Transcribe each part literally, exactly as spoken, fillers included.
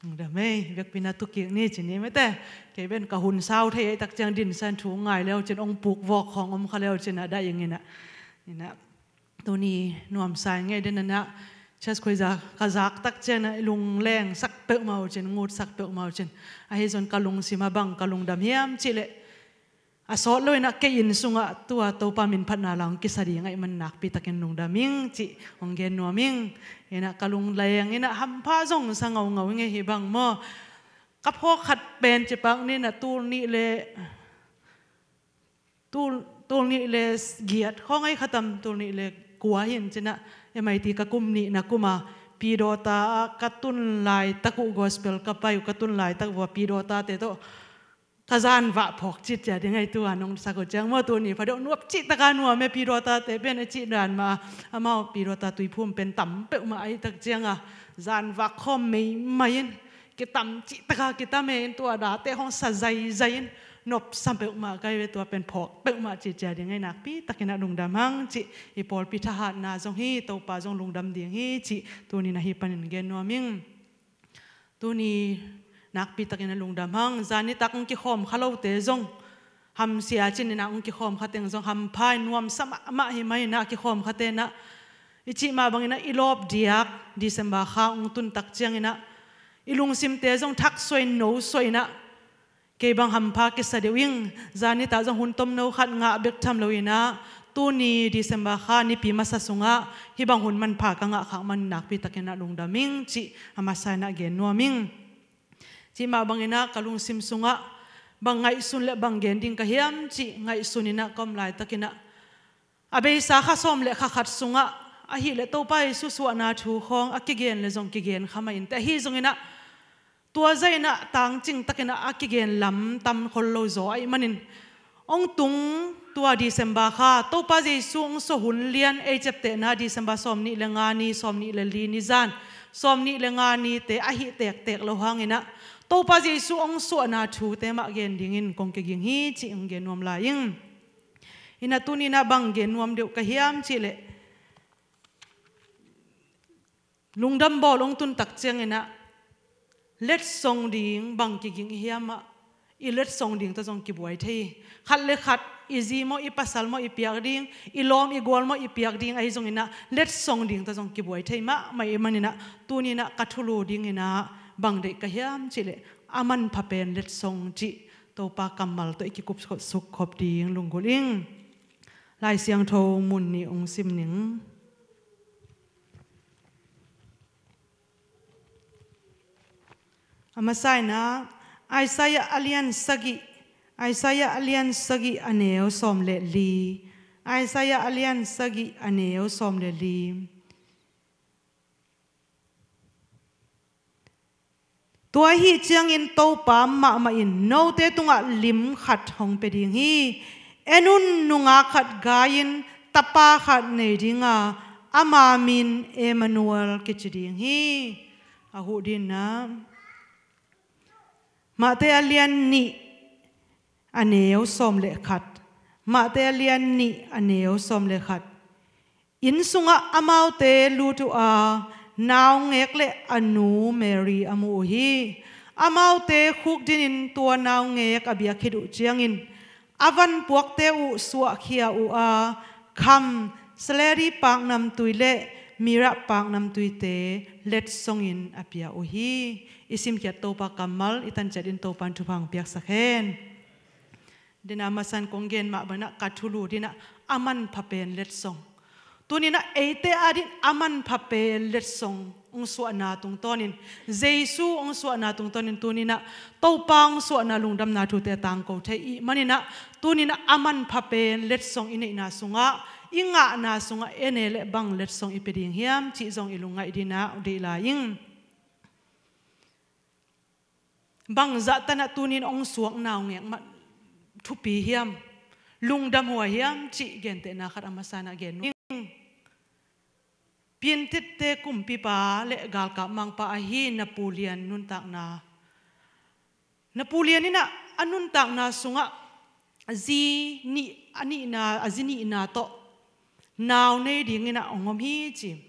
Lungdam ei, vekpi na tukik ni ci ni mete. Kei pen ka hun sau thei ei tak ciang dinsan thu ngai leu cin ong puk vok khawng om kha leu cin a dah ing ina. Ina tuni nuamsa ing ei den ina. Church khuai za ka zak tak ciang na lungleng sak peuhmah uh cin, ngut sak peuhmah uh cin. Ahi zon ka lungsim a bang ka lungdam hiam cih leh a sawt lo ina kei inn sungah tua Topa min phatna la hong kisa ding ahih man nakpi takin lungdam ing cih hong gen nuam ing. Ina ka lungleng ina hampha zong sa ngaungau ing ei hi bang maw. Ka phawk khat pen cipak ni ina tul nih le tul, tul nih le giat khawng ei khatam tul nih le kua hin cina M I T ka kum nihna kuma Pidawta ah ka tun laitak uh gospel ka pai uh ka tun laitak vua Pidawta te tawh ka zanvah phawk citcia ding ahi tua nong sak uh ciang maw tuni phadeuh nuap cihtaka nuam e Pidawta te pen a cih dan mah a amau Pidawta tuiphum pen tam peuhmah ahi tak cianga zanvah khawm meimai in kitam cihtaka kitam e in tua date hong sa zaizai in nopsa peuhmah kai ve tua pen phawk peuhmah citcia ding ahi nakpi takin a lungdam hang cih i pawlpi thahatna zong hi Topa zong lungdam ding hi cih tuni na hi panin gen nuam ing. Tuni nakpi takin a lungdam hang zan nitak hong kikhawm kha lote zong hamsia cin ina hong kikhawm kha teng zong hampha in nuamsa mahmah hi mai ina a kikhawm kha te ina i cih mah bang ina i lawp diak December kha hong tun tak ciang ina i lungsimte zong thak suai no suai ina kei bang hampha kisa deuh ing. Zan nitak zong hun tomno khat ngah bek tham lo ina tuni December kha nipi masa sungah hi bang hun manpha ka ngah khak man nakpi takin a lungdam ing cih a masa ina gen nuam ing. Cih mah bang ina ka lungsim sungah bang ngaihsun le bang gen ding ka hiam cih ngaihsun ina ka om laitak ina a beisa kha sawm le kha khat sungah ahih le Topa Jesu suahna thu khawng a kigen le zong kigen kha mah in te ahi zong ina tua zah ina tangcing tak ina a kigen lam tam khol lo zaw ahih manin hong tung tua December kha Topa Jesu hong suah hun lian ei ciaptehna December sawm nih le nga ni sawm nih le li ni zan sawm nih le nga ni te ahih tektek lo hang ina Topa Jesu hong suahna thute mah gen dingin kong kiging hi cih hong gen nuam lai ing. Ina tuni ina bang gen nuam deuh ka hiam cih leh lungdam bawl hong tun tak ciang ina letsong ding bang kiging i hiam ah i letsong ding tawh zong kibuai thei hi. Khat le khat i zi maw i pasal maw i piak ding i lawm i gual maw i piak ding ahi zong ina letsong ding tawh zong kibuai thei mahmah i man ina tuni ina ka thulu ding ina bang deih ka hiam cih leh a manpha pen letsong cih Topa kammal tawh i kikup suk khop ding lunggulh ing. Lai Siangtho mun nih hong sim ning. A masa ina Isaiah a lian sagih, Isaiah a lian sagih a neu sawm le li, Isaiah a lian sagih a neu sawm le li. Tua ahih ciangin Topa mahmah in note tungah lim khat hong pia ding hi. En un, nungak khat gai-in tapa khat nei dinga ama min Emmanuel kici ding hi. A huh dinna Mate a lian nih a neu sawm le khat. Mate a lian nih a neu sawm le khat. Inn sungah amaute lut uh a naungek le a nu Mary a mu uh hi. Amaute khuk dinin tua naungek a bia khit uh ciangin a vanpuakte uh suahkhia uh a kham, saledi paknamtui le mirah paknamtuite letsongin a pia uh hi. I simkhiat Topa kammal i tanciatin Topan thupha hong piaksak hen. Dena masan kong gen mah banah ka thulu dinah a manpha pen letsong. Tuninah eite adin a manpha pen letsong hong suahna tungtawnin, Jesu hong suahna tungtawnin tuninah Topa hong suahna lungdamna thute a tangko thei ih maninah tuninah a manpha pen letsong i neihna sungah, i ngahna sungah e ne le bang letsong i pia ding hiam cih zong i lungngaih dinah deih lai ing. Bangzah tanah tunin hong suak naungek mah thupi hiam, lungdam huai hiam cih gentehna khat a masa nah gen nuam ing. Piantitte kumpipa le galkap mangpa ahi Napoleon nuntakna. Napoleon inah a nuntakna sungah a zi nih, a nihna, a zi nihna tawh nau nei dinginah hong om hi ci.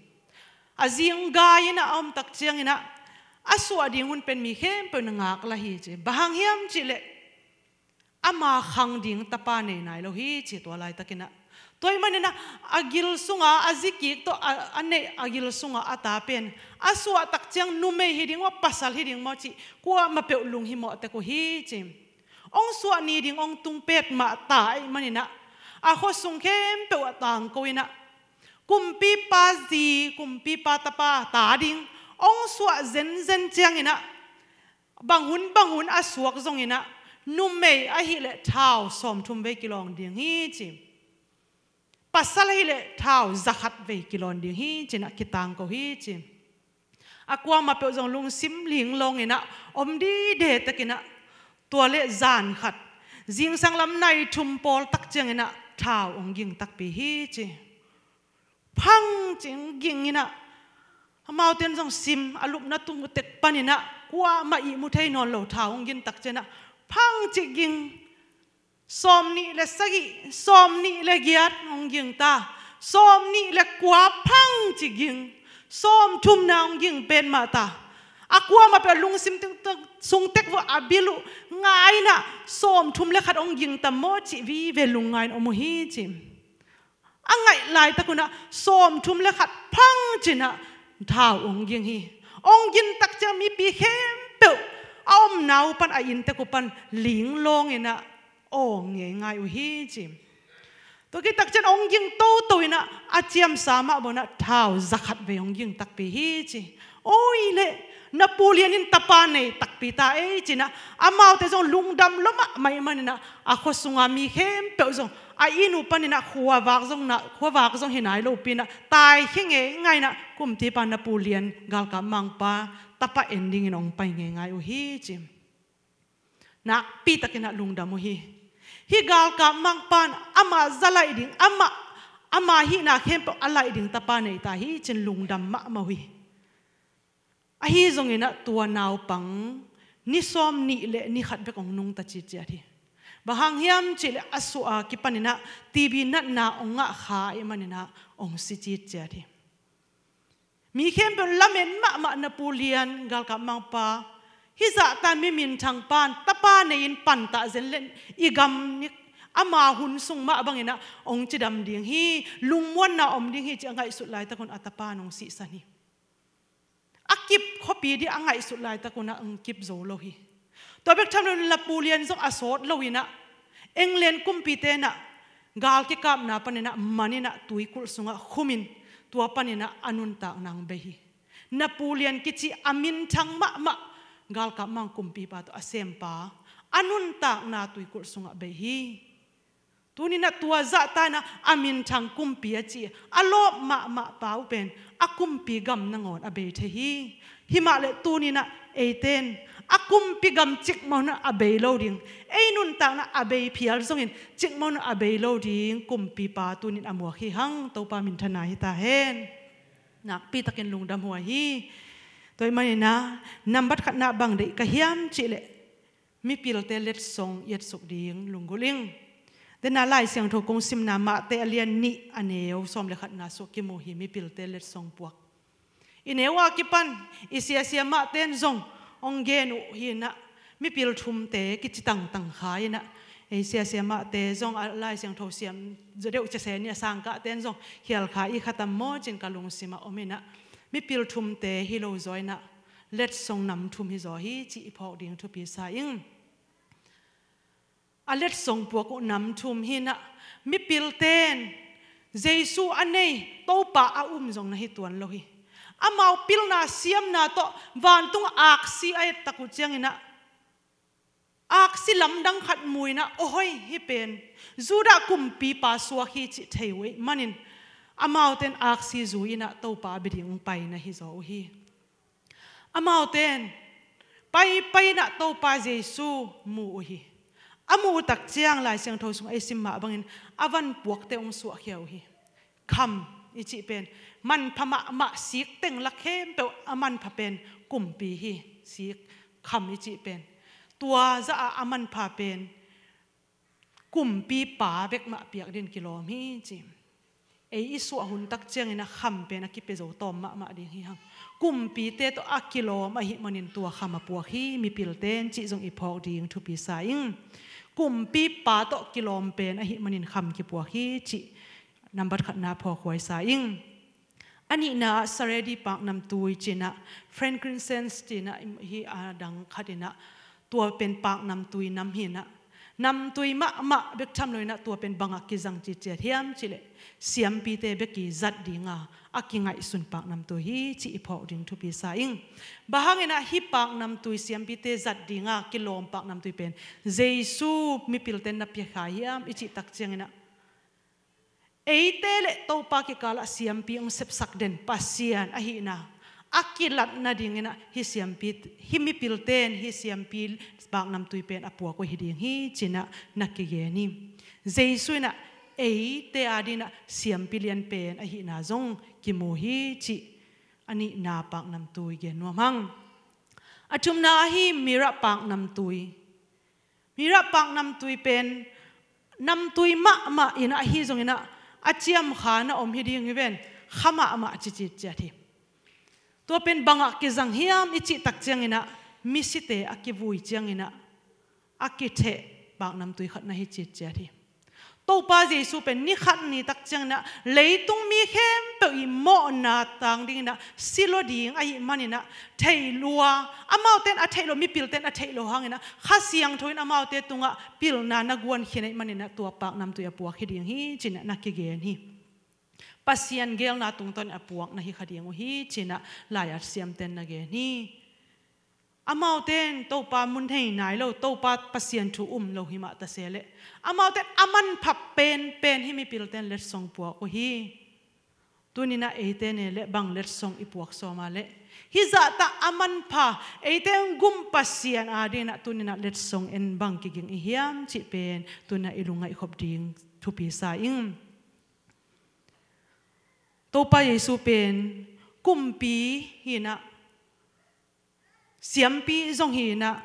A zi hong gai inah a om tak cianginah A suah ding hun pen mi khempeuh in a ngak lah hi ci. Bang hang hiam cih leh ama khang ding tapa nei nai lo hi ci, tua laitakin ah. Tua ahih manin ah a gil sungah a zi kik tawh a, a neih a gil sungah a ta pen a suah tak ciang numei hi ding maw, pasal hi ding maw cih kuamah peuh lunghimawh tek uh hi ci. Hong suah ni ding hong tung petmah ta ahih manin ah a khuasung khempeuh ah tangko in ah kumpipa zi, kumpipa tapa ta ding hong suah zenzen ciangin ah bang hun bang hun a suak zongin ah numei ahih leh thau sawmthum vei kilawng ding hi ci. Pasal ahih leh thau zakhat vei kilawng ding hi ci-in ah kitangko hi ci. A kuamah peuh zong lungsim linglawng in ah om dide tek in ah, tua leh zan khat zingsang lam nai thum pawl tak ciangin ah thau hong ging takpi hi ci. Phang ci-in ging in ah, amaute in zong sim a lupna tung tek panin ah kuamah ihmu thei nawn lo thau hong ging tak ciangin ah phang ci ging. Sawmnih le sagih, sawmnih le giat hong ging ta. Sawmnih le kua phang ci ging. Sawmthumna hong ging petmah ta. A kuamah peuh lungsim tek, tek, sung tek vua a bil uh ngai in ah sawmthum le khat hong ging ta maw cih vive lungngai in om uh hi ci. A ngaih laitak un ah sawmthum le khat phang ci-in ah thau hong ging hi. Hong ging tak ciang mipi khempeuh a omna uh pan, a inntek uh pan linglawng in ah awng ngeingai uh hi ci. Tua khit tak ciang hong ging toto in ah a ciamsa mah bang un ah thau zakhat vei hong ging takpi hi ci. Oi leh, na pu lian in tapa nei takpi ta ei ci-in ah, amaute zong lungdam lua mahmah ahih manin ah a khuasunga mi khempeuh zong a inn uh panin ah khuavak zong na, khuavak zong hi nai lopi-in ah taikhia ngeingai in ah kumpipa na pu lian galkap mangpa tapa en dingin hong pai ngeingai uh hi ci. Nakpi takin ah lungdam uh hi. Hih galkap mangpa in ama za laih ding, ama, ama hihna khempeuh a laih ding tapa nei ta hi ci-in lungdam mahmah uh hi. Ahi zongin ah tua naupang ni sawmnih le ni khat bek hong nungta citciat hi. Bang hang hiam cih leh a suah a kipanin ah T B natna hong ngah kha ahih manin ah hong si citciat hi. Mi khempeuh lamen mahmah na pu lian galkap mangpa, hih zahta mi minthang pan tapa nei-in pantah zen leh i gam ni, ama hun sung mah bangin ah hong cidam ding hi, lungmuanna om ding hi ci a ngaihsut laitak un a tapa in hong sihsan hi. A kip khuapi ding a ngaihsut laitak un ah hong kip zo lo hi. Tua bek tham lo in na pu lian zong a sawt lo in ah England kumpite in ah gal kikapna panin ah man in ah tuikulh sungah khum in tua panin ah a nuntakna hong bei hi. Na pu lian kici a minthang mahmah galkap mang kumpipa tawh a sempa a nuntakna tuikulh sungah bei hi. Tuni-in ah tua zahta in ah a minthang kumpi a ci a lawp mahmah pa uh pen a kumpi gam nangawn a bei thei hi. Himah leh tuni-in ah eite in a kumpi gam cikmah un ah a bei lo ding, ei nuntakna a bei phial zongin cikmah un ah a bei lo ding kumpipa tuni-in a muak hi hang. Topa minthanna hi ta hen. Nakpi takin lungdam huai hi. Tua ahih manin ah nambat khatna bang deih ka hiam cih leh mipilte letsong i etsuk ding lunggulh ing. Dena Lai Siangtho kong simna Mate a lian nih a neu sawm le khatna sung kimu hi, mipilte letsong puak. I neu a kipan i siasia mahte in zong hong gen uh hi in ah, mipil thumte kici tangtang kha in ah, ei siasia mahte zong a Lai Siangtho siam zaw deuh cese ni a sangkahte in zong khial kha i khatam maw ci-in ka lungsim ah om in ah, mipil thumte hi lo zaw in ah letsong nam thum hi zaw hi cih i phawk ding thupi sa ing. A letsong puak uh nam thum hi in ah, mipilte in Jesu a nei Topa a um zong na hi tuan lo hi. Amau pilna siamna tawh vantung aksi a et tak uh ciangin ah aksi lamdang khat mu in ah, aw hoi, hih pen Judah kumpipa suak hi cih thei uh ahih manin amaute in aksi zui in ah Topa a bia ding pai na hi zaw uh hi. Amaute in paipai in ah Topa Jesu mu uh hi. A muh uh tak ciang Lai Siangtho sung ei sim mah bangin a van puakte hong suahkhia uh hi. Kham i cih pen manpha mahmah, sik teng lak khempeuh a manpha pen kumpi hi. Sik, kham i cih pen tua zah a a manpha pen kumpipa bek mah piak dingin kilawm hi ci. Ei i suah hun tak ciangin a kham pen a kipia zo tawm mahmah ding hi hang. Kumpite tawh a kilawm ahih manin tua kham a puak hi mipilte in cih zong i phawk ding thupi sa ing. Kumpipa tawh kilawm pen ahih manin kham kipuak hi cih nambat khatna phawk huai sa ing. A nihna ah Saredi paknamtui ci-in ah, frankincense ci-in ah, hi a dang khat in ah, tua pen paknamtui nam hi-in ah, namtui mahmah bek tham lo-in ah tua pen bangah kizang ciciat hiam cih leh siampite bek i zat dinga a kingaihsun paknamtui hi cih i phawk ding thupi sa ing. Bang hangin ah hih paknamtui siampite zat dinga kilawm paknamtui pen Jesu mipilte in na pia kha hiam i cih tak ciangin ah, eite le Topa kikalah siampi hong sepsak den Pasian ahihna a kilat nadingin ah hih siampi, hih mipilte in hih siampi paknamtui pen a puak uh hi ding hi ci-in ah na kigen hi. Jesu in ah eite adingin ah siampi lian pen ahihna zong kimu hi cih a nihna paknamtui gen nuam hang. A thumna ahi mirah paknamtui. Mirah paknamtui pen namtui mahmah in ah ahi zongin ah a ciamkha na om hi ding hi ven, kha mahmah cicit ciat hi. Tua pen bangah kizang hiam i cih tak ciangin ah misite a kivui ciangin ah a kitheh paknamtui khat na hi citciat hi. Topa Jesu pen ni khat ni tak ciangin ah leitung mi khempeuh i mawhna tang dingin ah si lo ding ahih manin ah thei lua, amaute in a theih lo, mipilte in a theih lo hangin ah Kha Siangtho in amaute tungah pilna na guan khin ahih manin ah tua paknamtui a puak hi ding hi ci-in ah na kigen hi. Pasian geelna tungtawn a puak na hi kha ding uh hi ci-in ah lai-at siamte in na gen hi. Amaute in Topa mu thei nai lo, Topa Pasian thu um lo hi mah ta se leh, amaute in a manpha penpen hih mipilte in letsong puak uh hi. Tuni-in ah eite in leh bang letsong i puak sawm a leh, hih zahtak a manpha, eite hong gum Pasian adingin ah tuni-in ah letsong en bang kiging i hiam cih pen tuni-in ah i lungngaih khop ding thupi sa ing. Topa Jesu pen kumpi hi-in ah, siampi zong hi-in ah,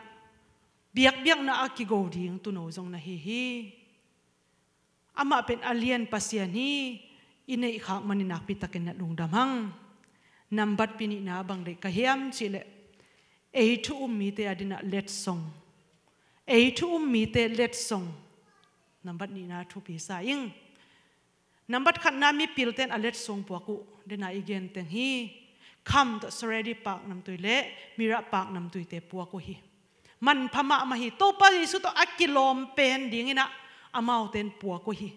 biakbiakna a kigo ding tuuno zong na hi hi. Amah pen a lian Pasian hi. I neih khak manin nakpi takin na lungdam hang. Nambat pi nihna bang deih ka hiam cih leh, ei thu um mite adingin ah letsong. Ei thu um mite letsong. Nambat nihna thupi sa ing. Nambat khatna mipilte in a letsong puak uh, den a i gen teng hi. Kham tawh Saredi paknamtui le mirah paknamtuite puak uh hi. Manpha mahmah hi. Topa Jesu tawh a kilawm pen dingin ah amaute in puak uh hi.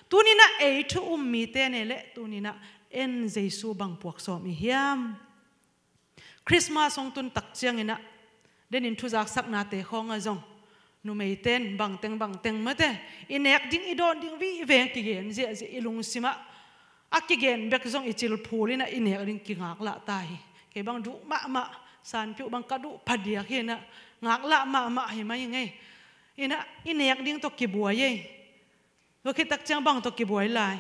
Tuni-in ah ei thu um mite in leh tuni-in ah en Jesu bang puak sawm i hiam? Christmas hong tun tak ciangin ah, den in thuzaksaknate khawng ah zong, numeite in bangteng bangteng mate, i nek ding i dawn ding vive kigen ziahziah, i lungsim ah a kigen bek zong i cil phul in ah i nek ding kingaklah ta hi. Kei bang duh mahmah, sanpiuh bang ka duh phadiak hi-in ah, ngaklah mahmah hi mai ing ei. In ah i nek ding tawh kibuai ei. Tua khit tak ciang bang tawh kibuai lai?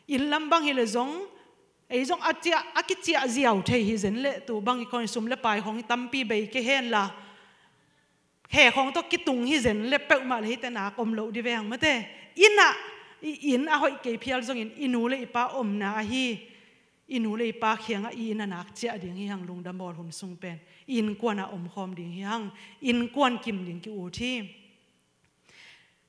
Inn lam bang hi leh zong, ei zong a ciah, a kiciah ziau thei hi zen leh, tu bang i khawng sum le pai khawng hi tampi bei kei hen la, khe khawng tawh kitung hi zen leh, peuhmah leh hihte nak om lo ding ve hang mate. Inn ah, i inn a hoih kei phial zongin i nu le i pa omna ahi, i nu le i pa kiangah i inn a nak ciah ding hi hang. Lungdam bawl hun sung pen innkuan ah omkhawm ding hi hang. Innkuan kim ding ki-ut hi.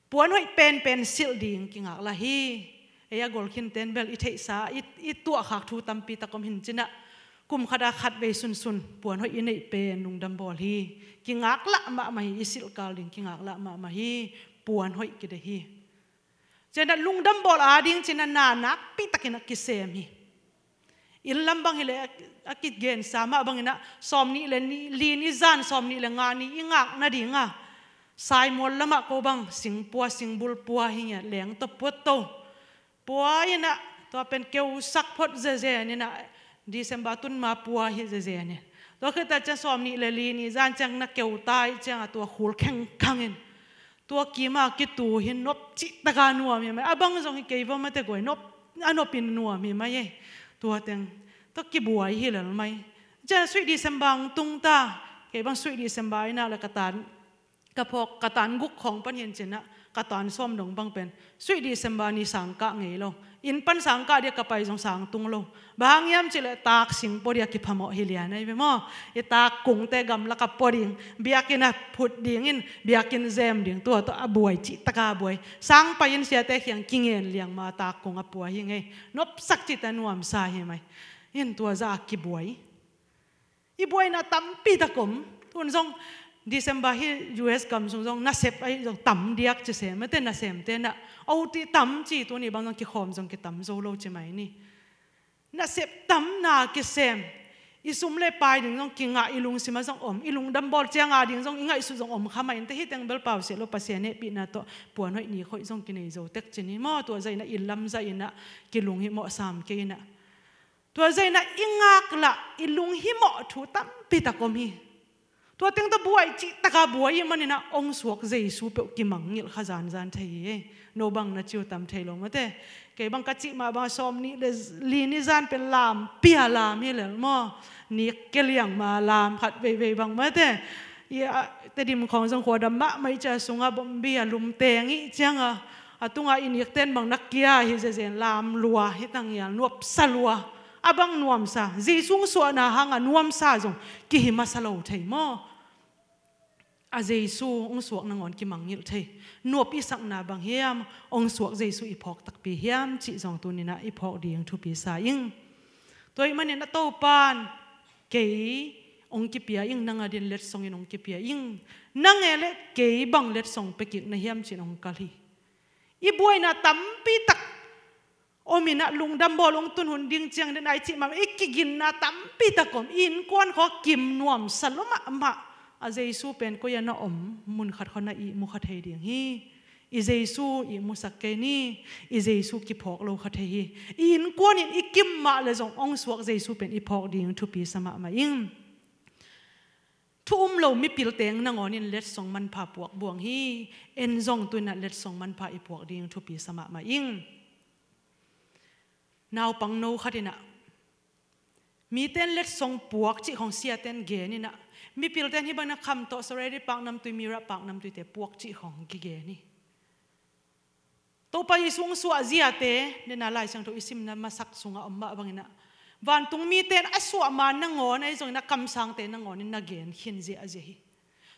Puan hoih penpen silh ding kingaklah hi. Ei a golkhinnte in bel i theihsa, i, i tuahkhak thu tampi tak om hi-in cin ah, kum khat ah khatvei sunsun puan hoih i neih pen lungdam bawl hi. Kingaklah mahmah hi. I silhkal ding kingaklah mahmah hi. Puan hoih kideih hi. Ciangin ah lungdam bawl ading ci-in ah na nakpi takin ah kisem hi. Inn lam bang hi leh, a kigensa mah bangin ah, sawmnih le ni, li ni zan, sawmnih le nga ni i ngak nading a, Saimual lamah ko bang singpua, singbul pua hi ngiat leng tawh puat to. Pua in ah, tua pen keusak phot zezen in ah, December tun ma pua hi zezen in. Tua khit tak ciang sawmnih le li ni zan ciang na keu ta ih ciang a, tua khul khengkhang in, tua kim a kitu hi, nop cih tak a nuam hi mai. A bang zong hi kei va mate guai, nop, a nop in nuam hi mai ei. Tua teng tawh kibuai hi lel mai. Ciang sweet December hong tung ta. Kei bang sweet December in ah le ka tan, ka phawk, ka tan guk khawng pan hi-in cin ah, ka tan sawm dong bang pen sweet December ni sang kah ngei lo. Inn pan sang kah dia ka pai zong sang tung lo. Bang hang hiam cih leh taak sing pua dia kiphamawh hi lian ahi ve maw. I taak kungte gamlak ah pua ding, biakinn ah phut dingin, biakinn zem ding, tua tawh a buai cih taka buai. Sang pai-in siate kiang kingen liang ma taak kung a pua hi ngei. Nopsak cihte nuamsa hi mai. In tua zah a kibuai. I buaina tampi tak om. Tun zong December hi U S gam sung zong nasep ahi zong tam diak ci sem. Mate nasemte na. Oti tam ci tuni bang zong kikhawm zong kitam zo lo ci mai ni. Nasep tam na kisem. I sum le pai ding zong kingah i lungsim ah zong om. I lungdam bawl ciang a ding zong i ngaihsut zong om kha mai. Inte hi teng bel pau seh lo Pasian hehpihna tawh puan hoih nik hoih zong kinei zo tek ci ni maw. Tua zah in ah i lamzah in ah kilung himawh sam kei in ah. Tua zah in ah i ngaklah i lunghimawh thu tampi tak om hi. Tua teng tawh buai cih taka buai i hih manin ah hong suak Jesu peuh kimangngilh kha zanzan thei hi. No bang na ci uh tam thei lo mate. Kei bang ka cih mah bang sawm nih le li ni zan pen lam pia lam hi lel maw. Nik kia liang ma lam khat veivei bang mate. I a, Tedim khawng zong khuadam mahmah i ci a sungah bombi a lum teng i ciang a, a tungah i nikten bang na kia hi zezen lam lua hi tang hial nuamsa lua. A bang nuamsa, Jesu hong suahna hang a nuamsa zong kihi masa lo thei maw. A Jesu hong suak nangawn kimangngilh thei. Nuam i sakna bang hiam, hong suak Jesu i phawk takpi hiam cih zong tuni in ah i phawk ding thupi sa ing. Tua ahih manin a Topan kei hong kipia ing, nang adingin letsong in hong kipia ing. Nang e le kei bang letsong pia kik na hiam ci-in hong kal hi. I buaina tampi tak om in ah lungdam bawl hong tun hun ding ciang den a i cih mah i kiginna tampi tak om. I innkuan khawng kim nuamsa lua mahmah. A Jesu pen koi ah na om, mun khat khawng na ihmu kha thei ding hi. I Jesu ihmusak kei ni. I Jesu kiphawk lo kha thei hi. I innkuan in i kim mah le zong hong suak Jesu pen i phawk ding thupi sa mahmah ing. Thu um lo mipil teng nangawn in letsong manpha puak buang hi. En zong tu in ah letsong manpha i puak ding thupi sa mahmah ing. Naupang no khat in ah mite in letsong puak cih khawng siate in gen in ah, mipilte in hih bangin ah Khamtoh, Soredi paknamtui, Mira paknamtuite puak cih khawng kigen hi. Topa Jesu hong suah ziate, den a Lai Siangtho i simna masak sungah om mah bangin ah, vantung mite in a suah ma nangawn ahi zongin ah kamsangte nangawn in na gen khin ziahziah hi.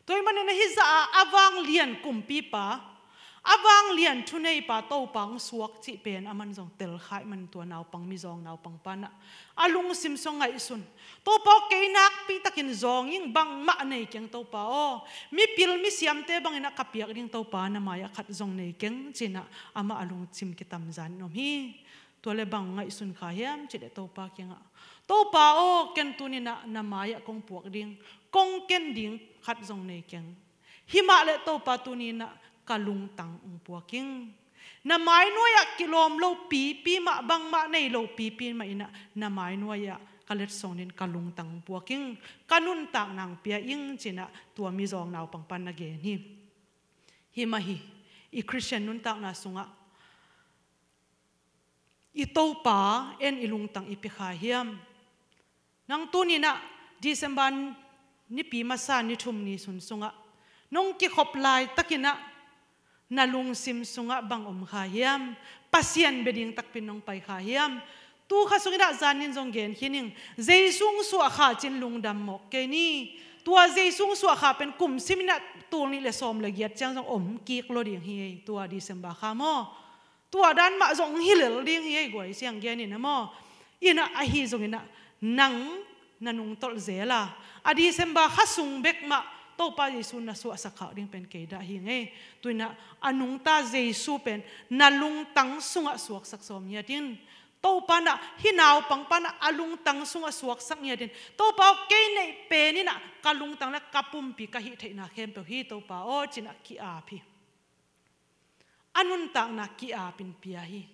Tua ahih manin ah hih zah a, a vanglian kumpipa, a vanglian thuneipa Topa hong suak cih pen aman zong tel kha ahih manin tua naupang, mizawng naupang pan ah a lungsim sung ngaihsun. Topa aw, kei nakpi takin zawng ing, bangmah nei keng Topa aw. Mipil misiamte bangin ah ka piak ding Topa, na mai-ah khat zong nei keng ci-in ah amah a lungsim kitamzan in om hi. Tua leh bang ngaihsun kha hiam cih leh Topa kiangah, Topa aw, ken tuni-in ah na mai-ah kong puak ding, kong ken ding khat zong nei keng. Himah leh Topa tuni-in ah ka lungtang hong puak ing. Na mai nuai-ah kilawm lo pipi mah, bangmah nei lo pipi mah in ah na mai nuai-ah ka letsong dingin ka lungtang hong puak ing. Ka nuntakna hong pia ing ci-in ah tua mizawng naupang pan na gen hi. Himah hi, i Khristian nuntakna sungah i Topa en i lungtang i pia kha hiam? Nang tuni-in ah December nipi masa ni thum ni sun sungah nong kikhop laitakin ah na lungsim sungah bang om kha hiam? Pasian bia ding takpi-in nong pai kha hiam? Tu kha sungin ah zan in zong gen khin ing. Jesu hong suah kha cin lungdam mawk kei ni. Tua Jesu hong suah kha pen kum simin ah tul nih le sawm le giat ciang zong om kik lo ding hi ei, tua December kha maw. Tua dan mah zong hi lel ding hi ei, guai siang gen in ah maw. In ah ahi zongin ah nang na nungtolh zel a, a December kha sung bek mah Topa Jesu na suahsak khak ding pen kei dah hi ing ei. Tu-in ah a nungta Jesu pen na lungtang sungah suaksak sawm ngiat in. Topa in ah hih naupang pan ah a lungtang sungah suaksak ngiat in. Topa aw, kei neih pen in ah ka lungtang le ka pumpi ka hih theihna khempeuh hi Topa aw ci-in ah ki-ap hi. A nuntakna ki-apin pia hi.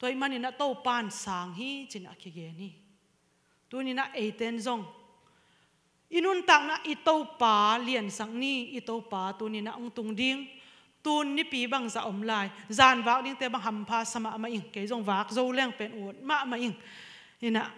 Tua ahih manin ah Topa in sang hi ci-in ah kigen hi. Tuni-in ah eite in zong i nuntakna i Topa liansak ni, i Topa tuni-in ah hong tung ding. Tun nipi bangzah om lai, zan vak dingte bang hampha sa mahmah ing, kei zong vak zo leng pen ut mahmah ing. In ah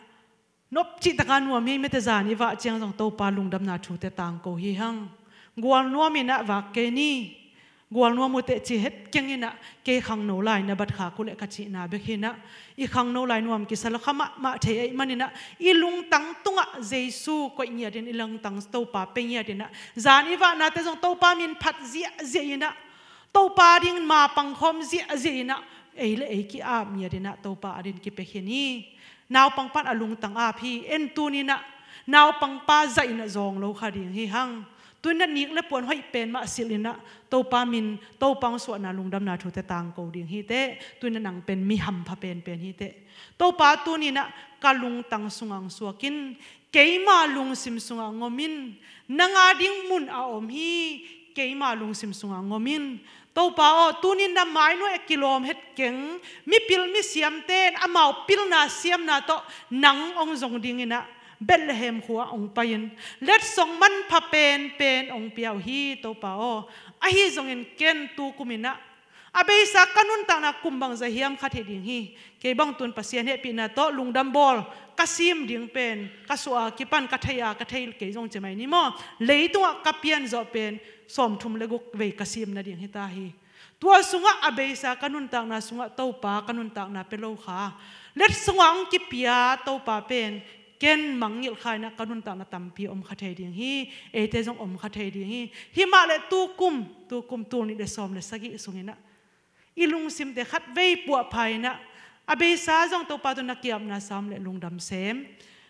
nop cih taka nuam hi ei, mate zan i vak ciang zong Topa lungdamna thute tangko hi hang. Gual nuamin ah vak kei ni. Gual nuam uh teh ci het keng inah, kei khangno lai na bat khak uh leh ka cihna bek hinah, i khangno lai nuam kisa lo kha mahmah thei ahih maninah, i lungtang tungah Jesu koih ngiatin, i lungtang Topa pe ngiatinah, zan i vahnate zong Topa min phat ziahziah inah, Topa ding ma pangkhawm ziahziah inah, ei le ei ki-ap ngiatinah Topa adin kipia khin hi. Naupang pan a lungtang ap hi. En tuninah naupang pa zah inah zawng lo kha ding hi hang. Tuninah nik le puan hoih pen mah silh inah Topa min, Topa hong suahna lungdamna thute tangko ding hi teh. Tuninah nang pen mi hampha penpen hi teh. Topa tuninah ka lungtang sungah hong suak in, keima lungsim sungah hong om in, nang ading mun a om hi. Keima lungsim sungah hong om in. Topa aw, tunin na mainuai a kilawm het keng, mipil misiamte in amau pilna siamna tawh nang hong zong dinginah Bethlehem khua hong pai-in letsong manpha penpen hong pia uh hi. Topa aw, ahi zongin ken tu kuminah a beisa ka nuntakna kum bangzah hiam kha thei ding hi. Kei bang tun Pasian hehpihna tawh lungdam bawl ka sim ding pen ka suah a kipan ka thei a, ka thei kei zong ci mai ni maw? Leitungah ka pianzawh pen sawmthum le guk vei ka sim nading hita hi. Tua sungah a beisa ka nuntakna sungah Topa ka nuntakna pia lo kha, letsongah hong kipia Topa pen ken mangngilh kha inah ka nuntakna tampi om kha thei ding hi. Eite zong om kha thei ding hi. Himah le tukum, tukum tul nih le sawm le sagih sunginah i lungsimte khatvei puahpha inah a beisa zong Topa tawh na ki-apna sam le lungdam sem.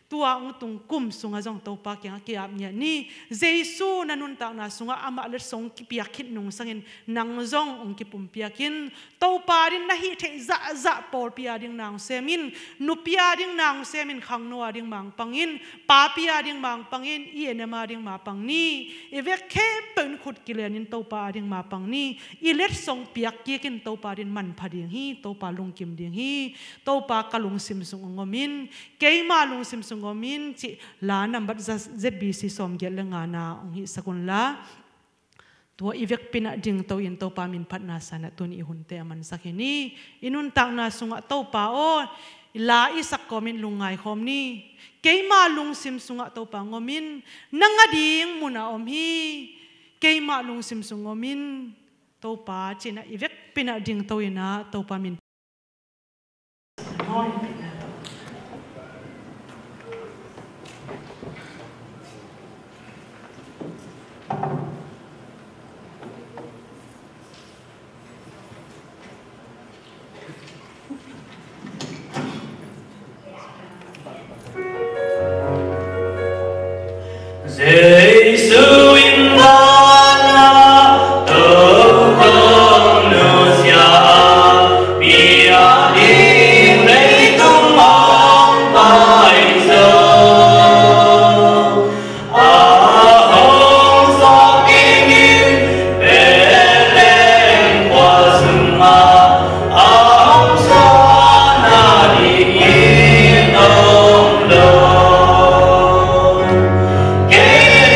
Tua hong tung kum sungah zong Topa kiangah ki-ap ngiat ni. Jesu na nuntakna sungah amah letsong kipiak khit nungsangin nang zong hong kipumpiak in. Topa din na hih theih zahzah pawlpi ading na hong sem in. Nupi ading na hong sem in, khangno ading mangpang in. Papi ading mangpang in, i enem ading mangpang ni. I vek khempeuh in khut kilenin Topa ading mangpang ni. I letsong piak kik in Topa din manpha ding hi, Topa lungkim ding hi. Topa ka lungsim sung hong om in, keima lungsim sung hong om in cih la nambat Z B C sawmgiat le ngana hong hihsak unla. Tua i vekpi inah dingto in Topa min phatna sanah tuni i hunte a mansak hi ni. I nuntakna sungah Topa aw, i la i sak kawmin lungngai khawm ni. Keima lungsim sungah Topa hong om in, nang ading mun a om hi. Keima lungsim sung om in Topa cinah i vekpi inah dingto inah Topa min Jesu in vanah tokong nusia, pia ding leitung hong pai zo. A hong suak dingin Bethlehem khua sungah, a hong suahna ding i tawm lo. Kei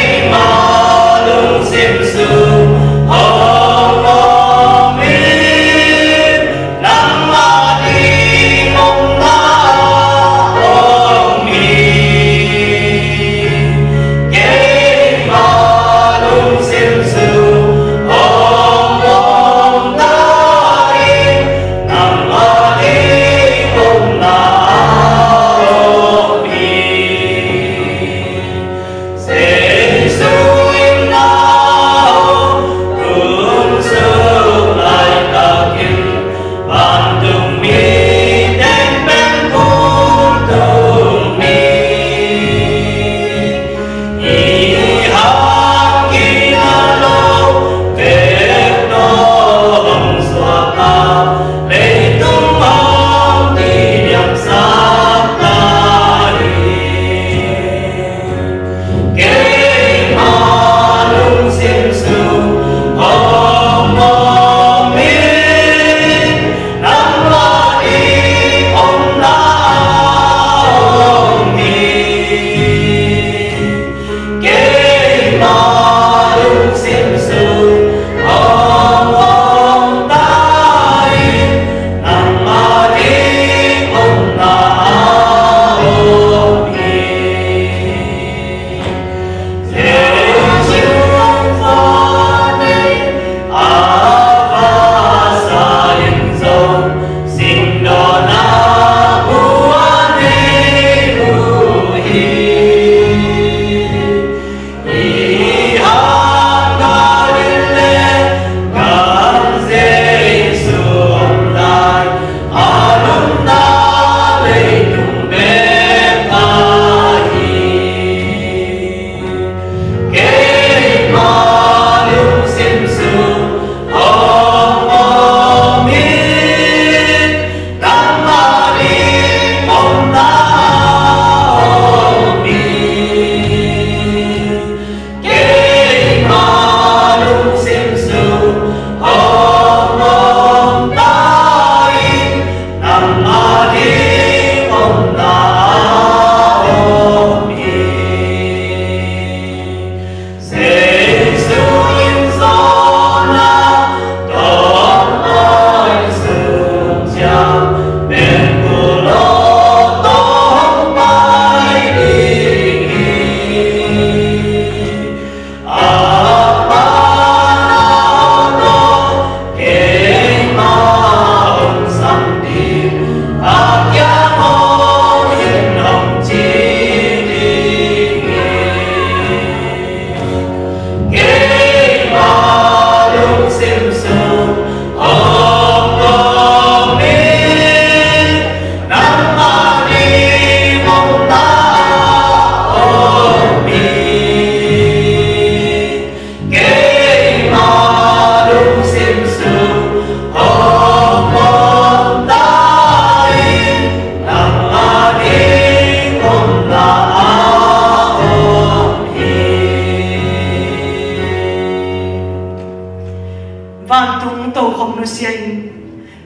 Vantung tokhom nusia in,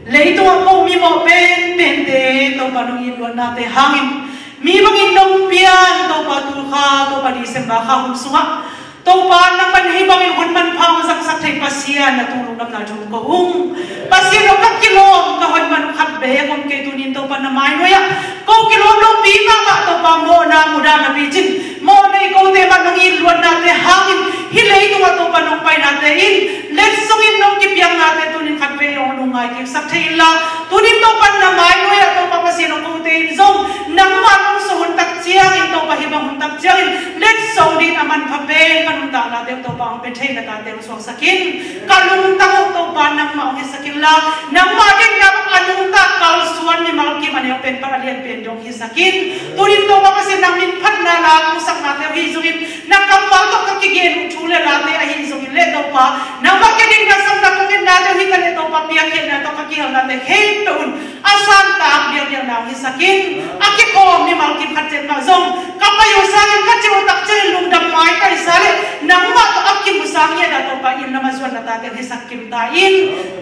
leitungah ko mimawh penpente Topa nong it luatnate hangin mi bangin nong pian Topa, tu kha Topa December kha hun sungah Topa nangman hih bangin hun manpha hong zangsak thei Pasian na tung lungdamna thu ko ung. Pasian aw, ka kilawm ka hoih man uh khat beek om kei, tunin Topa na mainuai ah ko kilawm lopi mahmah Topa, mawhna mudah na picin mawh nei kote mah nong it luatnate hangin hih leitungah Topa nong painate in letsongin nong kipiaknate tunin khat vei hong lungngai kiksak thei inla, tunin Topa na mainuai ah Topa Pasian aw, kote in zong nangmah nong suah hun tak ciangin Topa, hih bang hun tak ciangin letsong dingin a manpha pen ka nuntaknate uh Topa hong pia thei na tate hong suaksak in. Ka lungtang uh Topa nangmah hong hisak inla, nangmah deihna bang a nungta kalsuan mimal kim a neu pen pan a lian pen dong hisak in. Tunin Topa Pasian nang min phatna la kong saknate uh hi zongin, na kammal tawh ka kigen uh thu le late ahi zongin le Topa, nangmah kidinna sakna kong ennate uh hi ta le Topa, piakkhiatna tawh ka kihelnate khempeuh un a santak biakbiakna uh hisak in. A kikhawm mimal kim khat ciat mah zong ka pai uh sangin ka cih uh tak ciangin lungdam maitai sa le, nangmah tawh a kim uh sang ngiat a Topa, inn lam a zuan na tate uh hisak kim ta in.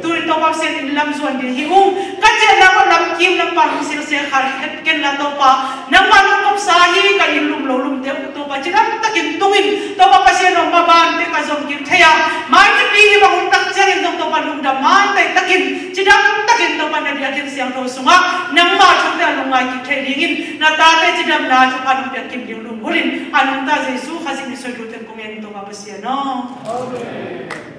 Tunin Topa Pasian inn lam zuan ding hi ung. Ka ciahna mah lamkim lam pan hong silsia khar het kenla Topa, nangmah nong kopsa hi ka inn lum lo lumte uh Topa cidamtakin tungin Topa Pasian aw, mabante ka zom kik thei a, mai nipi hih bang hun tak ciangin zong Topa lungdam maitai takin cidamtakin Topa na biakinn siangtho sungah nangmah thute a lungngai kik thei dingin na tate cidamna thupha nong piak kim ding lunggulhin a nungta Jesu Khazih min suang thu teng kong en Topa Pasian aw. Amen.